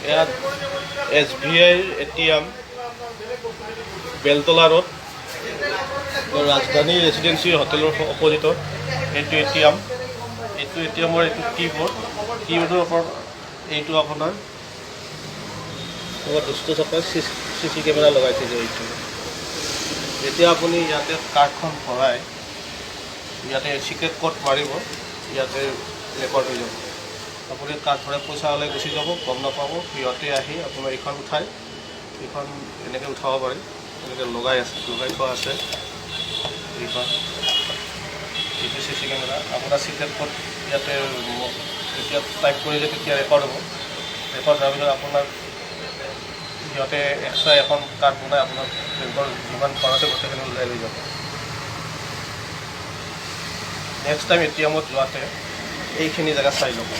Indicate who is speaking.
Speaker 1: ইয়াত এছবিআইৰ ATM, Beltola road, ৰাজধানী residency হোটেলৰ অপজিটত এইটো এটিএম। এইটো এটিএমৰ এইটো কীবৰ্ড। কীবৰ্ডৰ ওপৰত এইটো আপোনাৰ দুষ্ট চক্ৰই চি চি কেমেৰা লগাই থৈছে এইটো। যেতিয়া আপুনি ইয়াতে কাৰ্ডখন ভৰাই ইয়াতে চিক্ৰেট ক'ড মাৰিব, ইয়াতে ৰেকৰ্ড হৈ যাব। আপুনি কাৰ্ড ভৰাই পইচা ওলাই গুচি যাব, গম নাপাব। সিহঁতে আহি আপোনাৰ এইখন উঠাই, এইখন এনেকৈ উঠাব পাৰি। এনেকৈ লগাই আছে, লগাই থোৱা আছে এইখন। এইটো চি চি কেমেৰা। আপোনাৰ চিক্ৰেট ক'ড ইয়াতে যেতিয়া টাইপ কৰিলে তেতিয়া ৰেকৰ্ড হ'ব। ৰেকৰ্ড হোৱাৰ পিছত আপোনাৰ সিহঁতে এক্সট্ৰা এখন কাৰ্ড বনাই আপোনাৰ বেংকৰ যিমান ধন আছে গোটেইখিনি ওলাই লৈ যাব। নেক্সট টাইম এটিএমত যোৱাতে এইখিনি জেগা চাই ল'ব।